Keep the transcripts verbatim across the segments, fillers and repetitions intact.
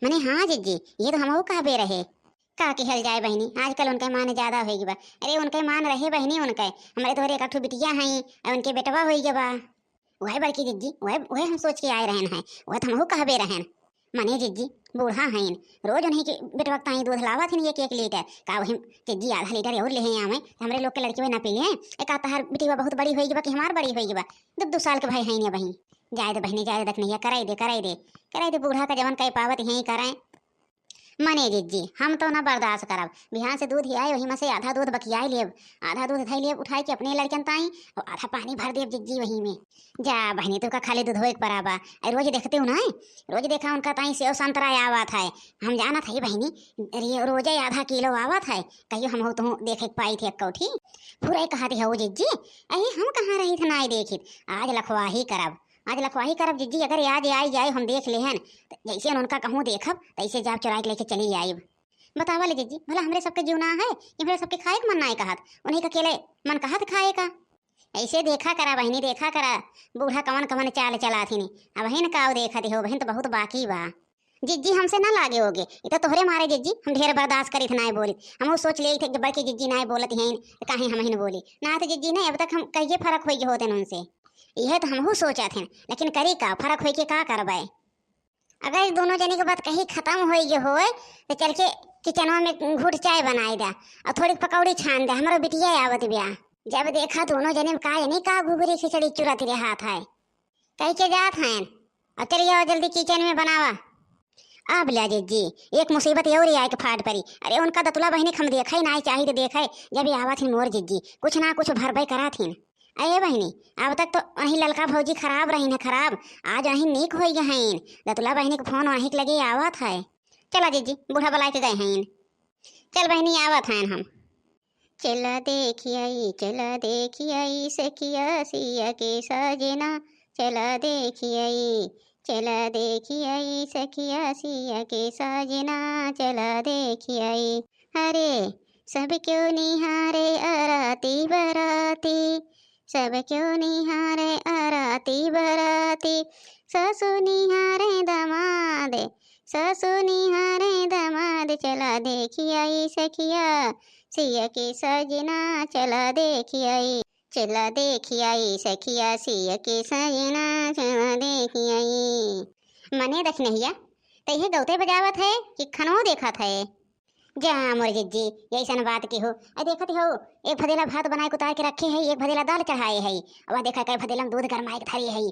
मने हाँ जिज्जी, ये तो हमहू कहबे रहे। का किहल जाए बहिनी, आजकल उनके मान ज्यादा होइ गवा। अरे उनके मान रहे बहिनी, उनके, हमरे तोहरे एक ठो बिटिया हई, अउ उनके बेटवा होइ गवा। वह बड़की जिज्जी, वह, वह हम सोच के आए रहन हैं, वह तो हमहू कहबे रहन। मने जिज्जी, बूढ़ा हईन, रोज उन्हीं के बेटवा के ताई दूध लावत हन एक एक लीटर। का वही जिज्जी आधा लीटर और लेहे आवे, तो हमरे लोग के लड़की वही ना पी ले। एक तहार बिटिया बहुत बड़ी होइ गवा कि हमार बड़ी होइ गवा? दो, दो साल के भाई हईन या बहिन। जाए दे बहिनी, जाए दे दखिनहिया, कराई दे, कराई दे, कराई दे, बूढ़ा का जवन कई पावत यही करें। मने जिज्जी, हम तो ना बर्दाश्त करब। बिहान से दूध ही आए, वही में से आधा दूध बकियाई लेब, आधा दूध धई लेब उठाई के अपने लड़कन ताई, और आधा पानी भर देब जिज्जी वही में। जा बहिनी, तू का खाली दूधवे के पराबा। अरे रोज देखते हो ना, रोज देखा उनका ताई सेव संतरा आवत है। हम जानत है बहिनी, रे-, रोजे आधा किलो आवत है। कहियो हम हो तो देखे के पाई थे कौठी। पूरा कहते हो जिज्जी, अही हम कहाँ रही थे ना देखित। आज लखवाही करब, आज लखवाही करब जिज्जी, अगर आज आई जाए हम देख लेहन, त जैसे उनका कहूँ देखब, तैसे जाब चुराई के लेके चली आइब। बतावा ले जिज्जी, भला हमरे सबके जीव ना है कि हमरे सबके खाए के मन ना कहत, उन्हीं का अकेले मन कहत खाए का? ऐसे देखा करा बहिनी, देखा करा, बूढ़ा कवन कवन चाल चलाथिन। अब हिन काव देखत हो, बहिन तो बहुत बाकी बा। जिज्जी हमसे ना लागे होगे, इ तो तोहरे मारे जिज्जी, हम ढेर बर्दाश्त करित नाय बोलित। हमहू सोच लेइत है कि बड़की जिज्जी नाय बोलत हैं, त काहे हम हिन बोली। ना तो जिज्जी नहीं, अब तक हम कहिए फर्क होई होते उनसे। यह तो हमहू सोचत हैं, लेकिन करी का, फर्क होई के का करबे? अगर ई दोनों जने के बात कही खत्म होई गए होए, तो चल के किचनवा में घूट चाय बनाई दे और थोड़ी पकौड़ी छान दे, हमरो बिटिया आवत बिया। जब देखा दोनों जने में का जानी का घुघरी खिचड़ी चुरत रहा था। कह के जात हैं, और चल आओ जल्दी किचन में बनावा। अब ले जिज्जी, एक मुसीबत और आए के फाट परी। अरे उनका दतुला बहिनी के हम देखे ही नाई चाहिए तो देखे, जब ये आवत हिन मोर जिज्जी, कुछ ना कुछ भरबे करात हिन। अरे बहिनी, अब तक तो वही ललका भौजी खराब रही है, खराब। आज वही नीक होई गए हैं। दतुला बहिनी के फोन वहीं के लगे आवत है। चला जिज्जी, बूढ़ा बुलाए के गए हैं। चल बहिनी, आवत हैं हम। चला देखियाई, चला देखियाई, सखिया सिया के सजना। चला देखियाई, चला देखियाई, सखिया सिया के सजना। चला देखियाई। अरे सब क्यों निहारे अराती बराती, सब क्यों निहारे अराती बराती। सासू निहारे दमाद, सासू निहारे दमाद। चला देखियाई सखिया सिया के सजना, चला देखियाई। चला देखियाई सखिया सिया के सजना, चला देखियाई। मने दखिनहिया, तैहे गौते बजावत है कि खनवो देखत है? जा मोर जिज्जी, यैसन बात की हो। अरे देखत हो, एक भदेला भात बनाए के उतार के रखे है, एक भदेला दाल चढ़ाए है। अब देखा, कई भदेला में दूध गरमाए के धरे है।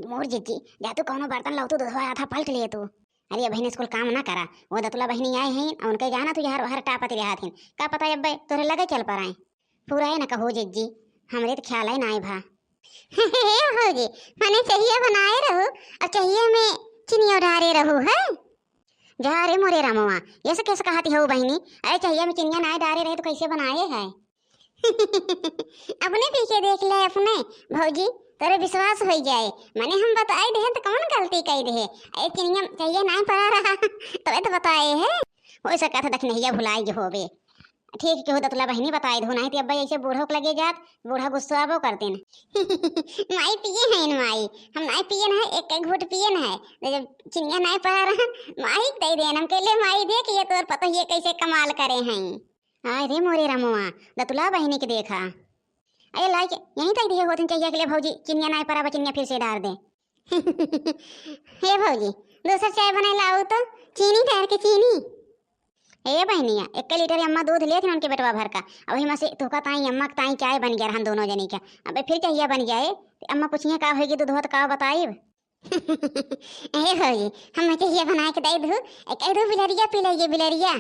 मोर जिज्जी, जा तू कौनो बर्तन लाओ, तू दूधवा आधा पलट ले तू। अरे बहिन, स्कूल काम ना करा, वो दतुला बहिनी आए हैं, उनके जाना तू यार बाहर टापत रहा थी। का पता अब तोरे लगे चल पर आए। पूरा है ना कहो जिज्जी, हमरे तो ख्याल है ना आए भा। हे भौजी, मने चहिया बनाए रहू और चहिया में चिनिया डारे रहू है? जा रे मोरे रामवा, ये से कैसे कहती हो बहिनी? अरे चहिया में चिनिया नाय डारे रहे तो कैसे बनाए है? अपने पी के देख ले अपने, भौजी, तोरे विश्वास हो जाए। मने हम बताए दे तो कौन गलती कह दे? अरे चिनिया चहिया नाय पड़ा रहा तबे तो बताए है। हो सकत है दखिनहिया भुलाई गए होबे। ठीक केहू दतुला बहिनी बताई दो, नहीं तो अब्बा ऐसे बूढ़ो के लगे जात, बूढ़ा गुस्साबो करते न। माई पिए हैं न माई, हम नहीं पिए न है, एक एक घूट पिए न है। तो जब चिनिया नहीं पड़ा रहा, माई दे देन, हम कहले माई देख ये तोर पतोहिए कैसे कमाल करे हैं। आय रे मोरे रमुआ, दतुला बहिनी के देखा। अरे लाई के यहीं तक दिए होते चाहिए के लिए भौजी, चिनिया नहीं पड़ा बा, चिनिया फिर से डार दे। हे भौजी, दूसर चाय बनाए लाऊ तो, चीनी डार के चीनी। ए बहनिया, एक लीटर अम्मा दूध लेत हन उनके बेटवा भर का, अब वही में से तोहका ताई अम्मा के ताई चाय बन गया रहन दोनों जनी का। अबे फिर चाहिए बन जाए, तो अम्मा पूछिए का होगी दूधवा तो का बताइब। ए भौजी, हम चाहिए बना के दे दू, एक दो बिलरिया पी लेगी बिलरिया।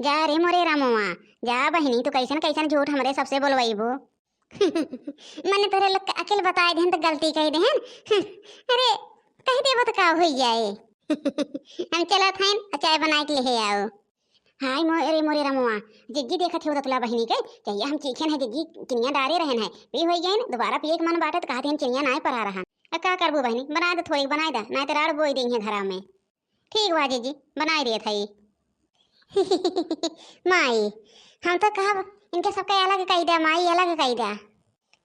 जा रे मोरे रामवा, जा बहिनी, तू कैसन कैसन झूठ हमरे सबसे बोलवाइबू। मने तोरे लोग के अकिल बताए देहन तो गलती कह देहन। अरे, कह देबो तो का हो जाए। हम चलत हन, आ चाय बनाए के लेहे आओ। हाय मो-, अरे मोरे रमुआ, जिज्जी देखत हो रतुला बहिनी के, कहिया हम चीखेन है जिज्जी चिनिया डारे रहन है, पी होई गए न, दोबारा पिए के मन बाटे तो कहत हन चिनिया नाय परा रहन। आ का करबू बहिनी, बनाए दे थोड़ी, बनाए दे, नाय तो राड़ बोई देइहे घरा में। ठीक बा जिज्जी, बनाए देत हई। माई, हम तो कहब इनके सबके अलग कई दे माई, अलग कई दे।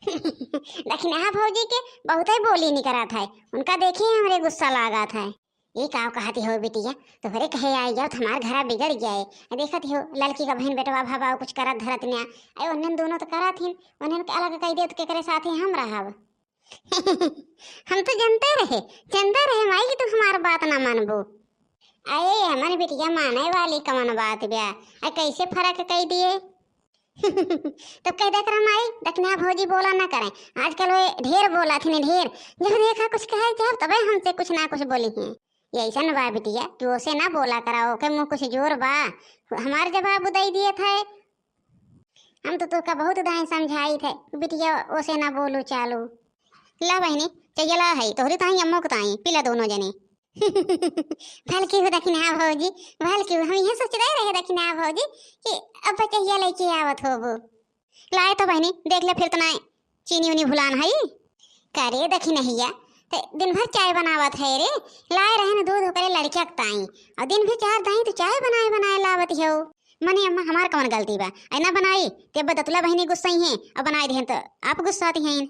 लेकिन यहाँ भौजी के बहुते बोली निकरत है, उनका देखिए हमरे गुस्सा लागत है। ये का कहती हो बिटिया, तोहरे कहे आई जाओ तो हमार घरा बिगड़ जाए। देखत हो लड़की का बहन बेटवा भावा कुछ करत धरत न्या। अरे उन्हन दोनों तो करत हिन, उन्हन के अलग कह दे तो केकरे साथे हम रहब? हम तो जनते रहे, जनते रहे माई कि तू हमार बात ना मानबू। अरे हमर बिटिया माने वाली कवन बात ब्या? अरे कैसे फर्क कह दिए? तब कह दे करा माई, दखिना भौजी बोला ना करें, आजकल वे ढेर बोला थी ढेर। जब देखा कुछ कहे जब तबे हमसे कुछ ना कुछ बोली हैं। ये ऐसा न बा बिटिया कि ओसे ना बोला करा, ओके मुँह कुछ जोर बा, हमार जवाब दे दिए थे। हम तो तोका बहुत दाएं समझाई थे, बिटिया ओसे ना बोलू चालू। ला बहनी, चैया ला है तोहरी ताई अम्मो के ताई, पीला दोनों जने। भलकी हो दखिना भौजी, भलकी हो। हम यह सोच रहे रहे दखिना भौजी कि अब चैया लेके आवत होबो। लाए तो बहनी, देख ले फिर तो ना चीनी उनी भुलान है। करे दखिनहिया, ते दिन भर चाय बनावत है रे। लाए रहन दूध ओकरे लड़किया के ताई, और दिन भर चार दाई तो चाय बनाए बनाए लावत हो। मने अम्मा हमार कवन गलती बा, ऐना बनाई ते अब दतुला बहनी गुस्साई हैं और बनाए देहन तो आप गुस्साती हैं।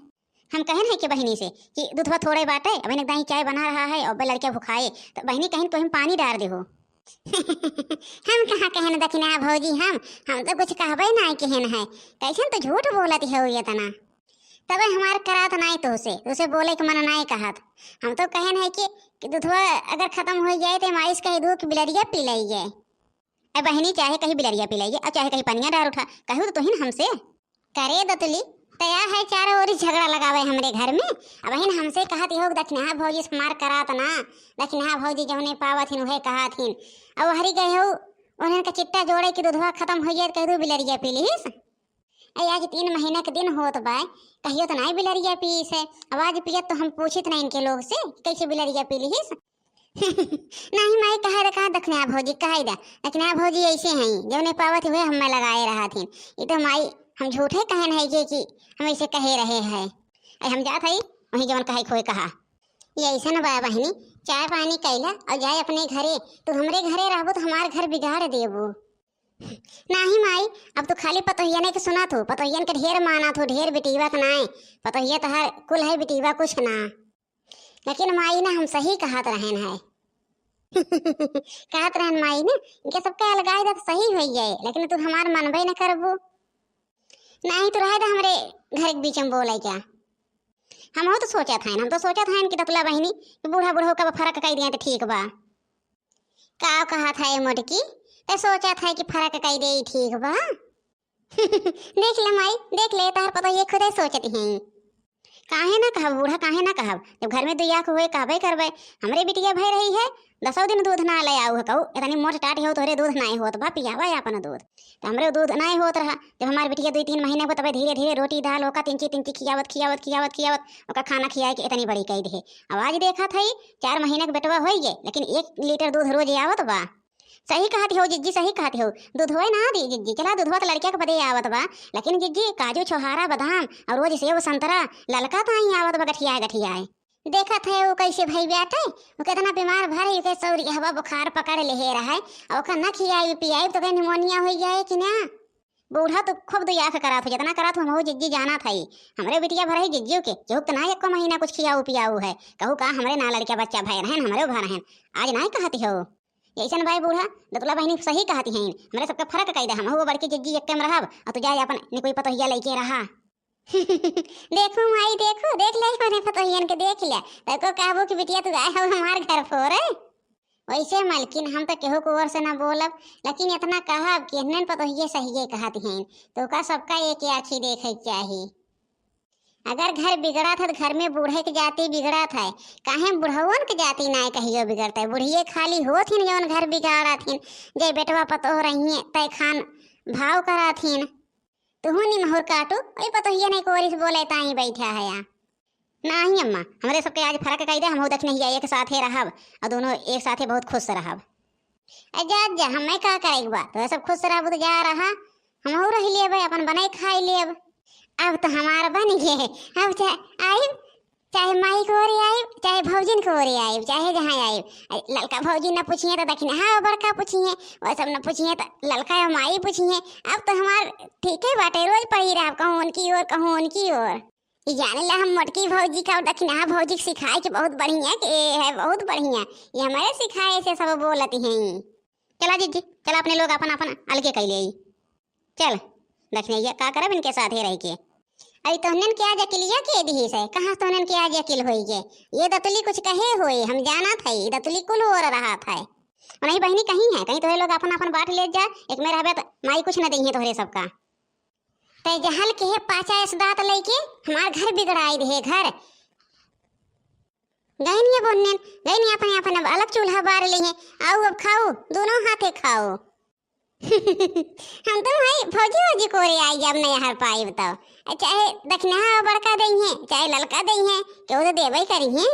हम कहन है कि बहनी से कि दूधवा थोड़े बाटे, अब एक दाई चाय बना रहा है और लड़किया भुखाए, तो बहनी कहन तो हम पानी डार दे हो। हम कहाँ कहन दखिना भौजी, हम हम तो कुछ कहबे ना कहन है। कैसन तो झूठ बोलत हो ये तना। तबे हमार करात नाई तोसे, तोसे बोले के मन नाई कहत। हम तो कहन है कि, कि दूधवा अगर खत्म हो जाए तो माइस कह दू कि बिलरिया पी ले जाए। ए बहनी, चाहे कहीं बिलरिया पी ले जाए और चाहे कहीं पनिया डार उठा, कहू तो तुहिन हमसे। करे दतुली, तया है चारों ओरी झगड़ा लगावे हमरे घर में। अब बहन हमसे कहत हो दखिना भौजी से हमार करात ना, दखिना भौजी जौने पावत हिन उहे कहत हिन। अब हरी गए हो उन्हन का चिट्टा जोड़े कि दूधवा खत्म हो जाए तो कह दू बिलरिया पी लीस। ए, आज तीन महीना के दिन होत बा, कहियो तो नाई बिलरिया पीस है। अब आज पियत तो हम पूछित ना इनके लोग से कि कैसे बिलरिया पी लीस। नहीं माई, कहे रे, कहा दखिना भौजी, कहे दा दखिना भौजी ऐसे हैं, जौने पावत हुए हमें लगाए रहा थी। ये तो माई हम झूठे कहन है ये कि हम ऐसे कहे रहे हैं। ए, हम जात है वहीं जवन कहे खोए कहा। ये ऐसा न बा बहनी, चाय पानी कैला और जाए अपने घरे। तू हमरे घरे रहबो तो हमार घर बिगाड़ देबो। नाही माई, अब तू खाली पतोहियने के सुनत हो, पतोहियन के ढेर मानत हो, ढेर बिटिया के नाय। पतोहिया तोहार कुल है, बिटिया कुछ ना। लेकिन माई ना, हम सही कहत रहन है। कहत रहन माई ना, इनके सबके अलगाई दे तो सही हो जाए, लेकिन तू हमार मनबे न करबू। नाही तो रहे दे हमरे घर के बीच में बोले क्या। हम तो सोचत हन, हम तो सोचत हन कि दतुला बहिनी कि बूढ़ा बूढ़ो का फर्क कई दिए तो ठीक बा। का कहत है मोटकी? ते सोचत है कि फर्क कई दे ठीक बा? देख ले माई, देख ले, तहर पतोहिए खुदे सोचत हैं। काहे ना कहब बूढ़ा, काहे ना कहब? जब घर में दुई आँख हुए, कहबे करबे। हमरे बिटिया भय रही है, दसों दिन दूध ना ले आऊ है, कहू इतनी मोट टाट हो, तोहरे दूध ना होत बा, पियावा अपन दूध। तो हमरे दूध ना होत रहा। जब हमार बिटिया दुई तीन महीने को, तबे धीरे धीरे रोटी दाल ओका तिंची तिंची खियावत, खियावत, खियावत, खियावत ओका खाना खियाए के इतनी बड़ी कई दे। अब आज देखत है, चार महीने के बेटवा होई गए, लेकिन एक लीटर दूध रोज आवत बा। सही कहत हो जिज्जी, सही कहत हो। दूध होए ना दी जिज्जी, चला दूधवा तो लड़किया के बदे आवत बा, लेकिन जिज्जी काजू, छोहारा, बादाम और रोज सेव, संतरा, ललका ताई आवत बा गठियाए गठियाए। देखत है वो कैसे भई बाटे, वो कितना बीमार भर है, ओके सौरी हवा बुखार पकड़ लेहे रहे, और ओका न खियाई पियाई तो ओके निमोनिया हो जाए कि ना। बूढ़ा तो खूब दुई आँख करात हो, जितना करात हो, हम जिज्जी जानत है। हमरे बिटिया भर है जिज्जियों के, केहू के ना एको महीना कुछ खियाऊ पियाऊ है। कहू का हमरे ना लड़का बच्चा भय रहन, हमरे भर रहन। आज नाई कहती हो। ऐसन बाई बूढ़ा, दतुला बहिनी सही कहती हैं, हमरे सबके फर्क कई दे, हम वो बड़की जिज्जी एक में रहब, और तू जाए अपन निकुई पतोहिया लेके रहा। देखू माई, देखू, देख ले अपने पतोहियन के, देख ले। तको कहबो कि बिटिया तू आए हो हमार घर फोरे। वैसे मलकिन, हम तो केहू को ओर से ना बोलब, लेकिन इतना कहब कि हन्नन पतोहिए सहिए कहत हैं, तो का सबका एक आँखी देखे के चाही। अगर घर बिगड़त है तो घर में बूढ़े के जाति बिगड़त है, काहे बुढ़वन के जाति नाय कहियो बिगड़त है? बुढ़िए खाली होत हिन जौन घर बिगाड़त हिन, जे बेटवा पतोह रहिए तय खान भाव करत हिन। तुहू निमहुर काटू, ओई पतोहिया नहीं कोरिस बोले ताई बैठा है या। नाही अम्मा, हमरे सबके आज फर्क कई दे, हम दखिनहिया एक साथे रहब और दोनों एक साथे बहुत खुश रहब। ए जा जा, हमें का करे के बा, तो सब खुश रहब तो जा रहा, हमहू रह लेब, अपन बनाई खाई लेब। अब तो हमार बन गए, अब चाहे आइब, चाहे माई के ओरे आइब, चाहे भौजिन के ओरे आइब, चाहे जहाँ आइब। आ ललका भौजी न पूछिए तो दखिनहा बड़का पूछिए, वह सब न पूछिए तो ललका माई पूछिए। अब तो हमार ठीक है बाटे, रोज पड़ी रहब, कहूँ उनकी ओर, कहूँ उनकी ओर। ई जाने ला हम मोटकी भौजी का और दखिनहा भौजी के सिखाए के बहुत बढ़िया के है, बहुत बढ़िया। ये हमारे सिखाए से सब बोलत हैं। चला जीजी, चला अपने लोग अपन अपन अलगे कैले आई। चल दखिनैया, का करब इनके साथे रह के। अरे तोहनन के आज अकिलिया के दिहिस है, कहाँ तोहनन के आज अकिल होई के? ये दतुली कुछ कहे होए, हम जानत है, ये दतुली कुल ओर रहत है। और नहीं बहिनी कहीं है, कहीं तोहरे लोग अपन अपन बाट ले जा, एक में रहबे त माई कुछ न देइहे तोहरे सबका। तै जहल के है पाचा ऐस दांत लइके हमार घर बिगड़ाई दे घर। गइनी अब ओन्नेन, गइनी अपन अपन अब अलग चूल्हा बार ले हैं। आओ अब खाओ, दोनों हाथे खाओ। हम तो भाई फौजी वौजी कोरे आई जब नहीं हर पाई बताओ। चाहे दखिनहा बड़का दइहे, चाहे ललका दइहे, केहू तो देबे करिहे।